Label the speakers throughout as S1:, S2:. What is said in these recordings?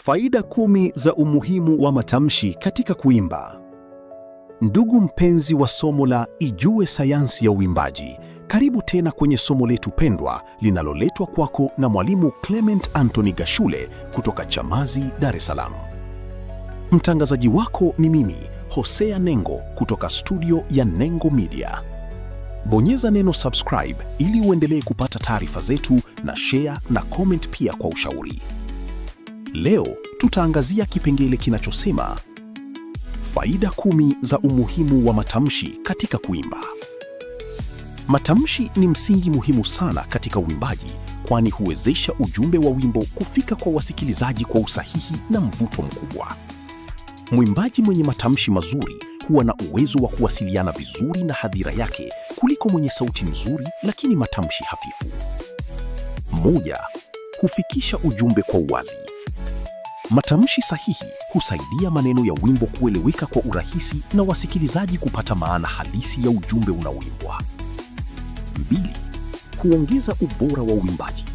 S1: Faida 10 za umuhimu wa matamshi katika kuimba. Ndugu mpenzi wa somo la Ijue Sayansi ya Uimbaji, karibu tena kwenye somo letu pendwa linaloletwa kwako na Mwalimu Clement Anthony Gashule kutoka Chamazi, Dar es Salaam. Mtangazaji wako ni mimi, Hosea Nengo kutoka studio ya Nengo Media. Bonyeza neno subscribe ili uendelee kupata taarifa zetu na share na comment pia kwa ushauri. Leo tutaangazia kipengele kinachosema faida 10 za umuhimu wa matamshi katika kuimba. Matamshi ni msingi muhimu sana katika uimbaji, kwani huwezesha ujumbe wa wimbo kufika kwa wasikilizaji kwa usahihi na mvuto mkubwa. Mwimbaji mwenye matamshi mazuri huwa na uwezo wa kuwasiliana vizuri na hadhira yake kuliko mwenye sauti nzuri lakini matamshi hafifu. 1, hufikisha ujumbe kwa uwazi. Matamshi sahihi husaidia maneno ya wimbo kueleweka kwa urahisi na wasikilizaji kupata maana halisi ya ujumbe unaoimbwa. 2, huongeza ubora wa uimbaji.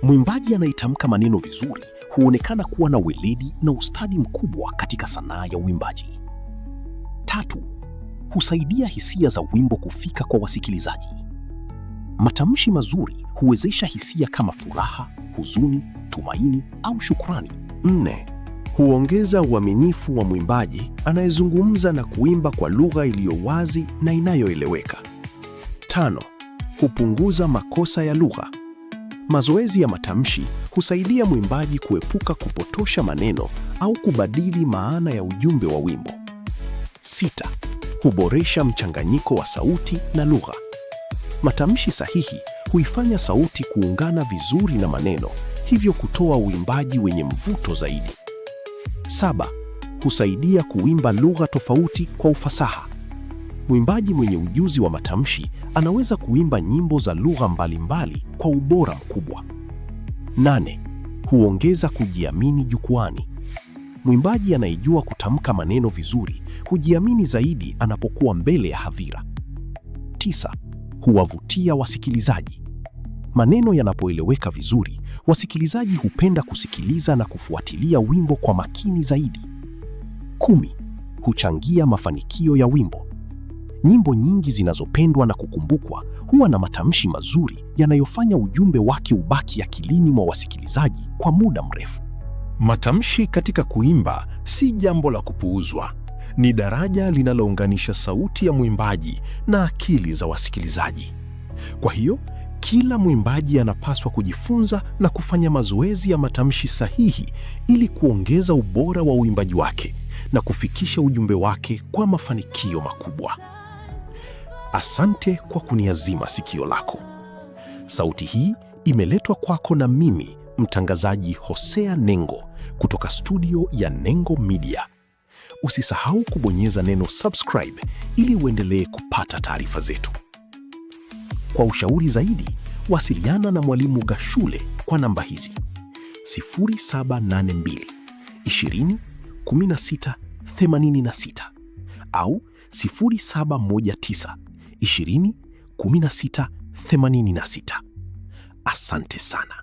S1: Mwimbaji anayetamka maneno vizuri huonekana kuwa na weledi na ustadi mkubwa katika sanaa ya uimbaji. 3, husaidia hisia za wimbo kufika kwa wasikilizaji. Matamshi mazuri huwezesha hisia kama furaha, huzuni, tumaini au shukrani.
S2: 4, huongeza uaminifu wa mwimbaji anayezungumza na kuimba kwa lugha iliyo wazi na inayoeleweka. 5, hupunguza makosa ya lugha. Mazoezi ya matamshi husaidia mwimbaji kuepuka kupotosha maneno au kubadili maana ya ujumbe wa wimbo. 6, huboresha mchanganyiko wa sauti na lugha. Matamshi sahihi huifanya sauti kuungana vizuri na maneno, hivyo kutoa uimbaji wenye mvuto zaidi. 7, husaidia kuimba lugha tofauti kwa ufasaha. Mwimbaji mwenye ujuzi wa matamshi anaweza kuimba nyimbo za lugha mbalimbali kwa ubora mkubwa. 8, huongeza kujiamini jukwaani. Mwimbaji anayejua kutamka maneno vizuri hujiamini zaidi anapokuwa mbele ya hadhira. 9, huwavutia wasikilizaji. Maneno yanapoeleweka vizuri, wasikilizaji hupenda kusikiliza na kufuatilia wimbo kwa makini zaidi. 10, huchangia mafanikio ya wimbo. Nyimbo nyingi zinazopendwa na kukumbukwa huwa na matamshi mazuri yanayofanya ujumbe wake ubaki akilini mwa wasikilizaji kwa muda mrefu.
S3: Matamshi katika kuimba si jambo la kupuuzwa. Ni daraja linalounganisha sauti ya mwimbaji na akili za wasikilizaji. Kwa hiyo, kila mwimbaji anapaswa kujifunza na kufanya mazoezi ya matamshi sahihi ili kuongeza ubora wa uimbaji wake na kufikisha ujumbe wake kwa mafanikio makubwa. Asante kwa kuniazima sikio lako. Sauti hii imeletwa kwako na mimi, mtangazaji Hosea Nengo kutoka studio ya Nengo Media. Usisahau kubonyeza neno subscribe ili uendelee kupata taarifa zetu. Kwa ushauri zaidi, wasiliana na Mwalimu Gashule kwa namba hizi: 0782 20 16 86 au 0719 20 16 86. Asante sana.